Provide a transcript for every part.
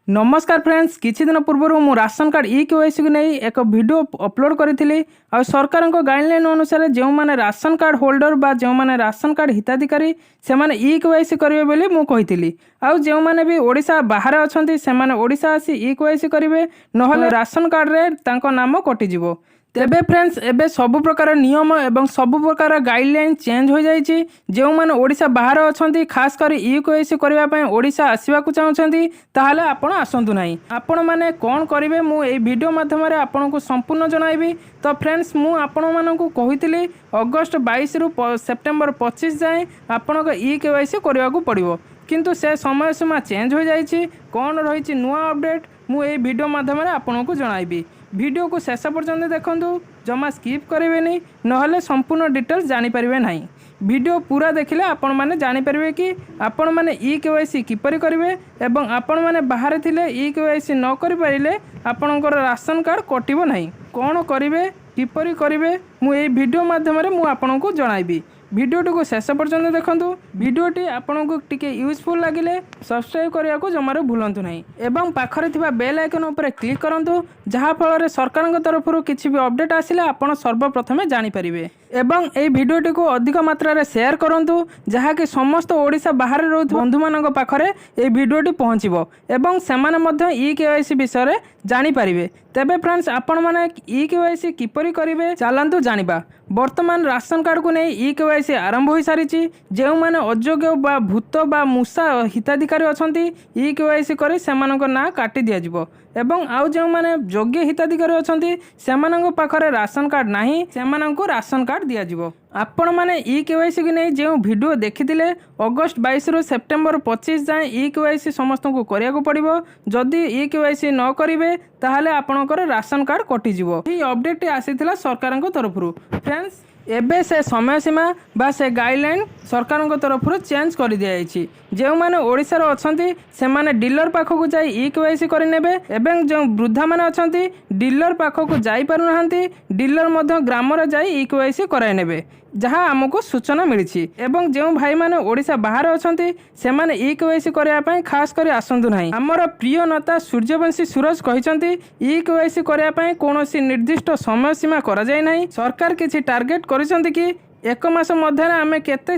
ନମସ୍କାର ଫ୍ରେଣ୍ଡସ୍, କିଛି ଦିନ ପୂର୍ବରୁ ମୁଁ ରାସନ କାର୍ଡ଼ ଇ କେୱାଇସିକୁ ନେଇ ଏକ ଭିଡ଼ିଓ ଅପଲୋଡ଼ କରିଥିଲି। ଆଉ ସରକାରଙ୍କ ଗାଇଡ଼ଲାଇନ୍ ଅନୁସାରେ ଯେଉଁମାନେ ରାସନ କାର୍ଡ଼ ହୋଲ୍ଡର ବା ଯେଉଁମାନେ ରାସନ କାର୍ଡ଼ ହିତାଧିକାରୀ, ସେମାନେ ଇ କେୱାଇସି କରିବେ ବୋଲି ମୁଁ କହିଥିଲି। ଆଉ ଯେଉଁମାନେ ବି ଓଡ଼ିଶା ବାହାରେ ଅଛନ୍ତି, ସେମାନେ ଓଡ଼ିଶା ଆସି ଇ କେୱାଇସି କରିବେ, ନହେଲେ ରାସନ କାର୍ଡ଼ରେ ତାଙ୍କ ନାମ କଟିଯିବ। ତେବେ ଫ୍ରେଣ୍ଡସ୍, ଏବେ ସବୁ ପ୍ରକାର ନିୟମ ଏବଂ ସବୁ ପ୍ରକାର ଗାଇଡ଼ଲାଇନ୍ ଚେଞ୍ଜ ହୋଇଯାଇଛି। ଯେଉଁମାନେ ଓଡ଼ିଶା ବାହାରେ ଅଛନ୍ତି, ଖାସ କରି ଇ କେୱାଇସି କରିବା ପାଇଁ ଓଡ଼ିଶା ଆସିବାକୁ ଚାହୁଁଛନ୍ତି, ତାହେଲେ ଆପଣ ଆସନ୍ତୁ ନାହିଁ। ଆପଣମାନେ କ'ଣ କରିବେ, ମୁଁ ଏଇ ଭିଡ଼ିଓ ମାଧ୍ୟମରେ ଆପଣଙ୍କୁ ସମ୍ପୂର୍ଣ୍ଣ ଜଣାଇବି। ତ ଫ୍ରେଣ୍ଡସ୍, ମୁଁ ଆପଣମାନଙ୍କୁ କହିଥିଲି ଅଗଷ୍ଟ 22ରୁ ସେପ୍ଟେମ୍ବର 25 ଯାଏଁ ଆପଣଙ୍କ ଇ କେୱାଇସି କରିବାକୁ ପଡ଼ିବ। କିନ୍ତୁ ସେ ସମୟ ସୀମା ଚେଞ୍ଜ ହୋଇଯାଇଛି। କ'ଣ ରହିଛି ନୂଆ ଅପଡ଼େଟ୍, ମୁଁ ଏଇ ଭିଡ଼ିଓ ମାଧ୍ୟମରେ ଆପଣଙ୍କୁ ଜଣାଇବି। ଭିଡ଼ିଓକୁ ଶେଷ ପର୍ଯ୍ୟନ୍ତ ଦେଖନ୍ତୁ, ଜମା ସ୍କିପ୍ କରିବେନି, ନହେଲେ ସମ୍ପୂର୍ଣ୍ଣ ଡିଟେଲ୍ସ ଜାଣିପାରିବେ ନାହିଁ। ଭିଡ଼ିଓ ପୁରା ଦେଖିଲେ ଆପଣମାନେ ଜାଣିପାରିବେ କି ଆପଣମାନେ ଇ କେୱାଇସି କିପରି କରିବେ ଏବଂ ଆପଣମାନେ ବାହାରେ ଥିଲେ ଇ କେୱାଇସି ନ କରିପାରିଲେ ଆପଣଙ୍କର ରାସନ କାର୍ଡ଼ କଟିବ ନାହିଁ। କ'ଣ କରିବେ, କିପରି କରିବେ, ମୁଁ ଏଇ ଭିଡ଼ିଓ ମାଧ୍ୟମରେ ମୁଁ ଆପଣଙ୍କୁ ଜଣାଇବି। ଭିଡ଼ିଓଟିକୁ ଶେଷ ପର୍ଯ୍ୟନ୍ତ ଦେଖନ୍ତୁ। ଭିଡ଼ିଓଟି ଆପଣଙ୍କୁ ଟିକେ ୟୁଜଫୁଲ୍ ଲାଗିଲେ ସବସ୍କ୍ରାଇବ୍ କରିବାକୁ ଜମାରୁ ଭୁଲନ୍ତୁ ନାହିଁ ଏବଂ ପାଖରେ ଥିବା ବେଲ୍ ଆଇକନ୍ ଉପରେ କ୍ଲିକ୍ କରନ୍ତୁ, ଯାହାଫଳରେ ସରକାରଙ୍କ ତରଫରୁ କିଛି ବି ଅପଡ଼େଟ୍ ଆସିଲେ ଆପଣ ସର୍ବପ୍ରଥମେ ଜାଣିପାରିବେ। ଏବଂ ଏହି ଭିଡ଼ିଓଟିକୁ ଅଧିକ ମାତ୍ରାରେ ସେୟାର କରନ୍ତୁ, ଯାହାକି ସମସ୍ତ ଓଡ଼ିଶା ବାହାରେ ରହୁଥିବା ବନ୍ଧୁମାନଙ୍କ ପାଖରେ ଏହି ଭିଡ଼ିଓଟି ପହଞ୍ଚିବ ଏବଂ ସେମାନେ ମଧ୍ୟ ଇ କେୱାଇସି ବିଷୟରେ ଜାଣିପାରିବେ। ତେବେ ଫ୍ରେଣ୍ଡସ୍, ଆପଣମାନେ ଇ କେୱାଇସି କିପରି କରିବେ, ଚାଲନ୍ତୁ ଜାଣିବା। ବର୍ତ୍ତମାନ ରାସନ କାର୍ଡ଼କୁ ନେଇ ଇ କେୱାଇସି ଆରମ୍ଭ ହୋଇସାରିଛି। ଯେଉଁମାନେ ଅଯୋଗ୍ୟ ବା ଭୂତ ବା ମୂଷା ହିତାଧିକାରୀ ଅଛନ୍ତି, ଇ କେୱାଇସି କରି ସେମାନଙ୍କ ନାଁ କାଟି ଦିଆଯିବ ଏବଂ ଆଉ ଯେଉଁମାନେ ଯୋଗ୍ୟ ହିତାଧିକାରୀ ଅଛନ୍ତି, ସେମାନଙ୍କ ପାଖରେ ରାସନ କାର୍ଡ଼ ନାହିଁ, ସେମାନଙ୍କୁ ରାସନ କାର୍ଡ଼ ଦିଆଯିବ। ଆପଣମାନେ ଇ କେୱାଇସିକୁ ନେଇ ଯେଉଁ ଭିଡ଼ିଓ ଦେଖିଥିଲେ, ଅଗଷ୍ଟ 22ରୁ ସେପ୍ଟେମ୍ବର 25 ଯାଏଁ ଇ କେୱାଇସି ସମସ୍ତଙ୍କୁ କରିବାକୁ ପଡ଼ିବ। ଯଦି ଇ କେୱାଇସି ନ କରିବେ, ତାହେଲେ ଆପଣଙ୍କର ରାସନ କାର୍ଡ଼ କଟିଯିବ। ଏହି ଅପଡ଼େଟଟି ଆସିଥିଲା ସରକାରଙ୍କ ତରଫରୁ। ଫ୍ରେଣ୍ଡସ୍, ଏବେ ସେ ସମୟ ସୀମା ବା ସେ ଗାଇଡ଼ଲାଇନ୍ ସରକାରଙ୍କ ତରଫରୁ ଚେଞ୍ଜ କରିଦିଆଯାଇଛି। ଯେଉଁମାନେ ଓଡ଼ିଶାରେ ଅଛନ୍ତି, ସେମାନେ ଡିଲର ପାଖକୁ ଯାଇ ଇ କେୱାଇସି କରିନେବେ ଏବଂ ଯେଉଁ ବୃଦ୍ଧାମାନେ ଅଛନ୍ତି, ଡିଲର ପାଖକୁ ଯାଇପାରୁନାହାନ୍ତି, ଡିଲର ମଧ୍ୟ ଗ୍ରାମରେ ଯାଇ ଇ କେୱାଇସି କରାଇ ନେବେ, ଯାହା ଆମକୁ ସୂଚନା ମିଳିଛି। ଏବଂ ଯେଉଁ ଭାଇମାନେ ଓଡ଼ିଶା ବାହାରେ ଅଛନ୍ତି, ସେମାନେ ଇ କେୱାଇସି କରିବା ପାଇଁ ଖାସ କରି ଆସନ୍ତୁ ନାହିଁ। ଆମର ପ୍ରିୟ ନେତା ସୂର୍ଯ୍ୟବଂଶୀ ସୁରଜ କହିଛନ୍ତି, ଇ କେୱାଇସି କରିବା ପାଇଁ କୌଣସି ନିର୍ଦ୍ଦିଷ୍ଟ ସମୟ ସୀମା କରାଯାଇ ନାହିଁ। ସରକାର କିଛି ଟାର୍ଗେଟ କରିଛନ୍ତି କି ଏକ ମାସ ମଧ୍ୟରେ ଆମେ କେତେ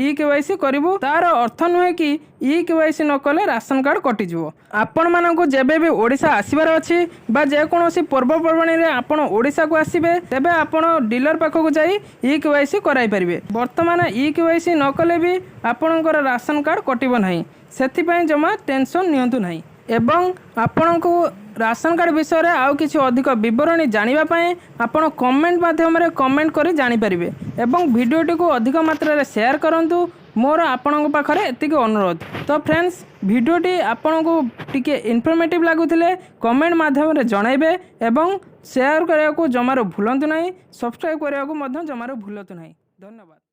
ଇ କେୱାଇସି କରିବୁ। ତାର ଅର୍ଥ ନୁହେଁ କି ଇ କେୱାଇସି ନ କଲେ ରାସନ କାର୍ଡ଼ କଟିଯିବ। ଆପଣମାନଙ୍କୁ ଯେବେ ବି ଓଡ଼ିଶା ଆସିବାର ଅଛି ବା ଯେକୌଣସି ପର୍ବପର୍ବାଣୀରେ ଆପଣ ଓଡ଼ିଶାକୁ ଆସିବେ, ତେବେ ଆପଣ ଡିଲର ପାଖକୁ ଯାଇ ଇ କେୱାଇସି କରାଇ ପାରିବେ। ବର୍ତ୍ତମାନ ଇ କେୱାଇସି ନ କଲେ ବି ଆପଣଙ୍କର ରାସନ କାର୍ଡ଼ କଟିବ ନାହିଁ। ସେଥିପାଇଁ ଜମା ଟେନସନ୍ ନିଅନ୍ତୁ ନାହିଁ। ଏବଂ ଆପଣଙ୍କୁ ରାସନ କାର୍ଡ଼ ବିଷୟରେ ଆଉ କିଛି ଅଧିକ ବିବରଣୀ ଜାଣିବା ପାଇଁ ଆପଣ କମେଣ୍ଟ ମାଧ୍ୟମରେ କମେଣ୍ଟ କରି ଜାଣିପାରିବେ ଏବଂ ଭିଡ଼ିଓଟିକୁ ଅଧିକ ମାତ୍ରାରେ ସେୟାର କରନ୍ତୁ। ମୋର ଆପଣଙ୍କ ପାଖରେ ଏତିକି ଅନୁରୋଧ। ତ ଫ୍ରେଣ୍ଡସ୍, ଭିଡ଼ିଓଟି ଆପଣଙ୍କୁ ଟିକେ ଇନଫର୍ମେଟିଭ୍ ଲାଗୁଥିଲେ କମେଣ୍ଟ ମାଧ୍ୟମରେ ଜଣାଇବେ ଏବଂ ସେୟାର କରିବାକୁ ଜମାରୁ ଭୁଲନ୍ତୁ ନାହିଁ। ସବସ୍କ୍ରାଇବ୍ କରିବାକୁ ମଧ୍ୟ ଜମାରୁ ଭୁଲନ୍ତୁ ନାହିଁ। ଧନ୍ୟବାଦ।